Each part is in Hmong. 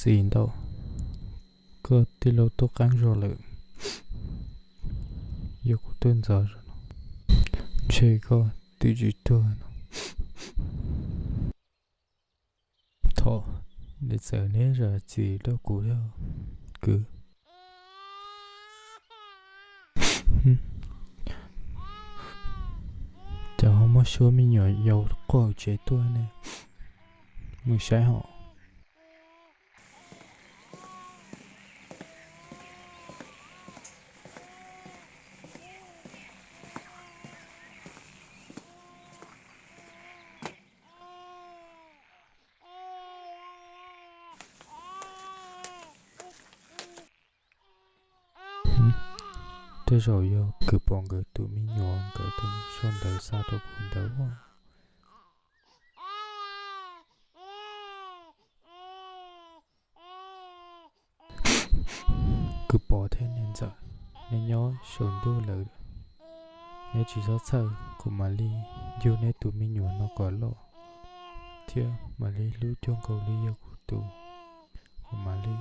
Txiv ntau, koj tij laug tuaj qeeb zog lawm, yog kuv tuaj ntxov zog no, ntshe koj twb tsis tuag no. Thov nej txawm neb zam txim rau kuv thiab kwv. Cas ho muaj suab me nyuam yaus quaj tsev tuaj ne? Mus saib hos. Tej zaum yog kwv Pov nkawd tus me nyuam nkawd tus sau ntawv xa rau kuv ntawd. Kwv Pov thiab niam ntxawm, neb nyob saum ntuj lawm, neb tsis txhob txhawj, kuv mam li yug neb tus me nyuam no kom loj, thiab mam li hlub cuag nkaus li yog kuv tus. Kuv mam li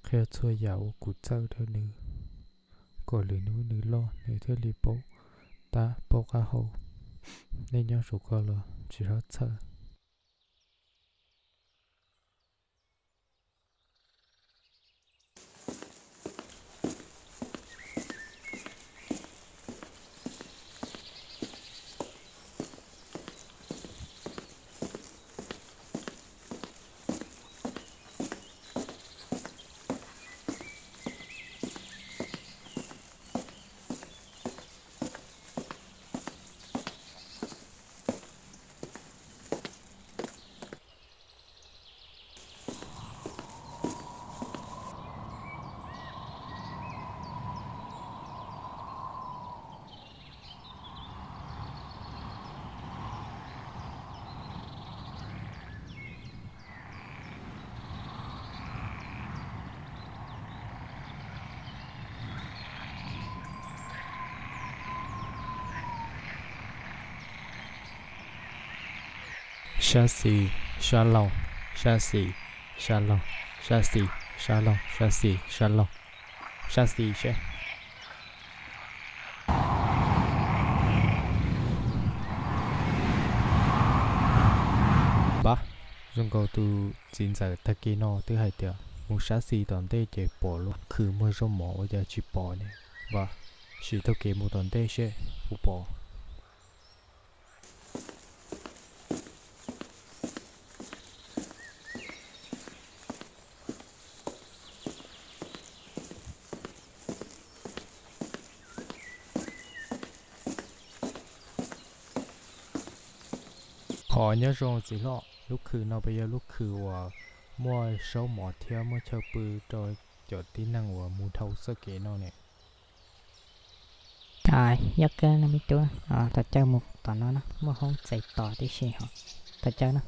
qhia txhua yam uas kuv txawj rau nws, kom lwm hnub nws loj nws thiaj li paub tab paub qab hau. Nej nyob saum ko los tsis txhob txhawj. Sab xis, sab laug, sab xis, sab laug, sab xis, sab laug, sab xis, sab laug, sab xis seb. Npab, zoo nkaus tus txiv ntxawm tag kis no twb hais tias mus sab xis tom ntej ces pom lub khw muag zaub mov, ua cas tsis pom ne? Npab, sim taug kev mus tom ntej seb puas pom. Qhov nyob zoo txiv hlob, lub khw no puas yog lub khw uas muaj zaub mov thiab muaj chaw pw rau cov tib neeg uas mus dhau txoj kev no ne? Yog kawg no me tub, thov caw mus tom no na, muaj hoob txais tos tib si hos, thov caw na.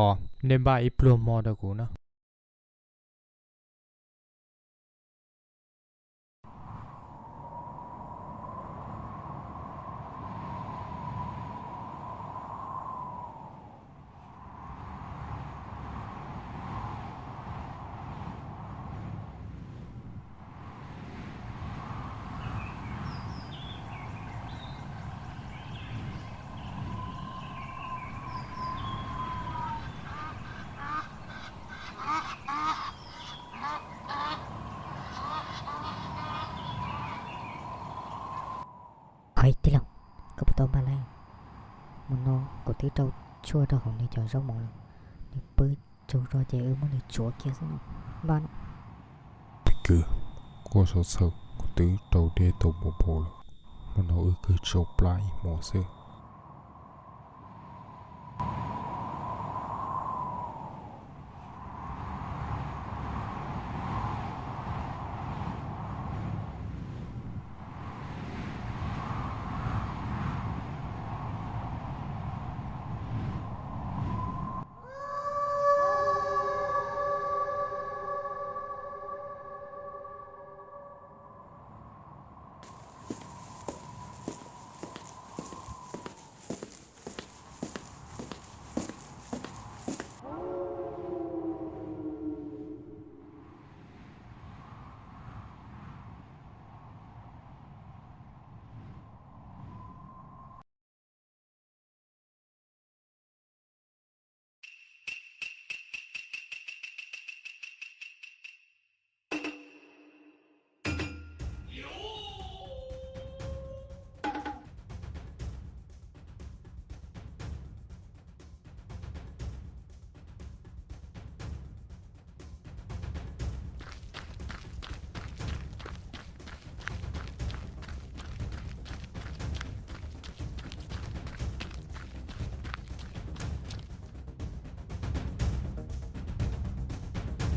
Os, nej npaj ib pluag hmo rau kuv na. Hais tij laug, koj puas tau npaj lawm? Mus no kuv twb rau tshuaj rau hauv nws cov zaub mov lawm, nws pw tsaug zog ces wb muab nws tsuav kiag xwb no. Npaj no. Kwv, koj txhob txhawj, kuv twb rau dej tau npaum npaum lawm, mus no wb kwv tsau plab ib hmos xwb.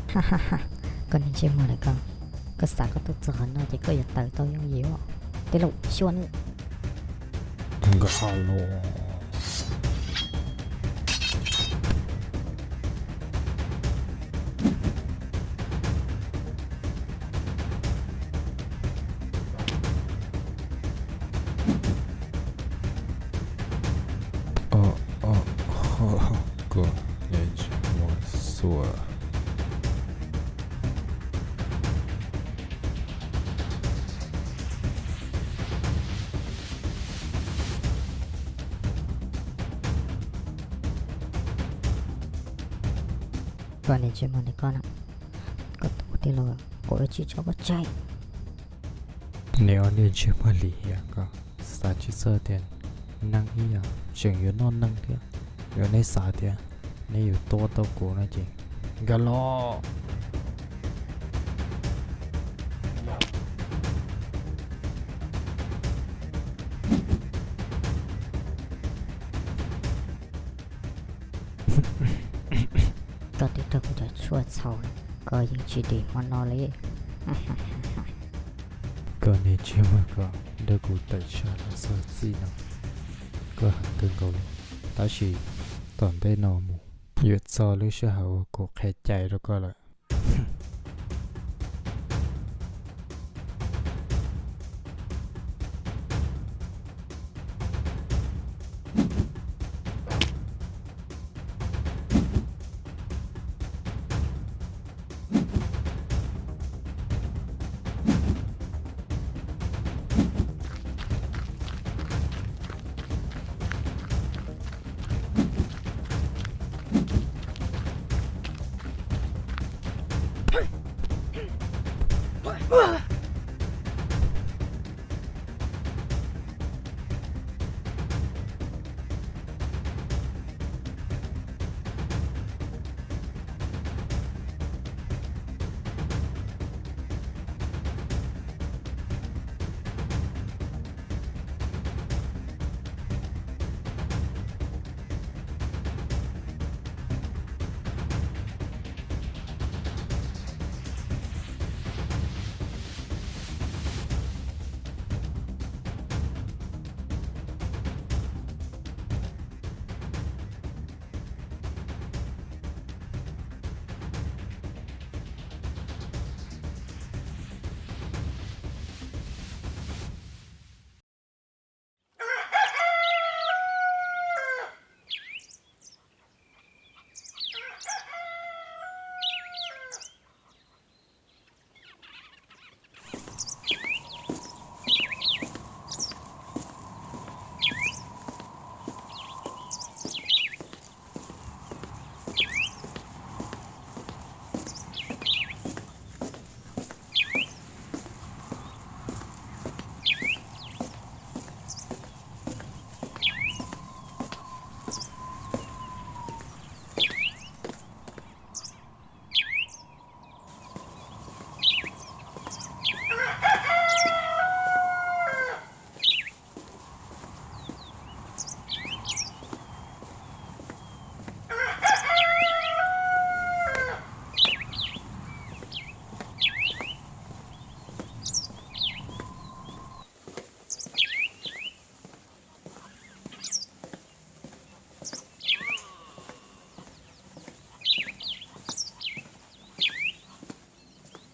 Koj niag ntsej muag lawm koj, koj xav koj tuaj txog qhov no ces koj yuav tawm tau yooj yim os. Tij laug, xyuas nawb. Nkag los. Koj niag ntsej muag xuas. Koj niag ntsej muag li koj na, koj tus tij laug kuv yuav tsis tso koj tseg. Neb ob niag ntsej muag lim hiam, koj xav tsis txog tias neeg ib yam tseem yuav noj neeg thiab. Yog neb xav tias neb yuav tua tau kuv no ces nkag los. Koj twb raug kuv cov tshuaj txhaum, koj yeej tsis dim hmo no li. Koj niag ntsej muag, koj nrog kuv tawm tsam los txog txij no, koj heev kawg nkaus li. Tab sis tom ntej no mus yuav txog lub sij hawm uas kuv qhia cai rau koj lawm.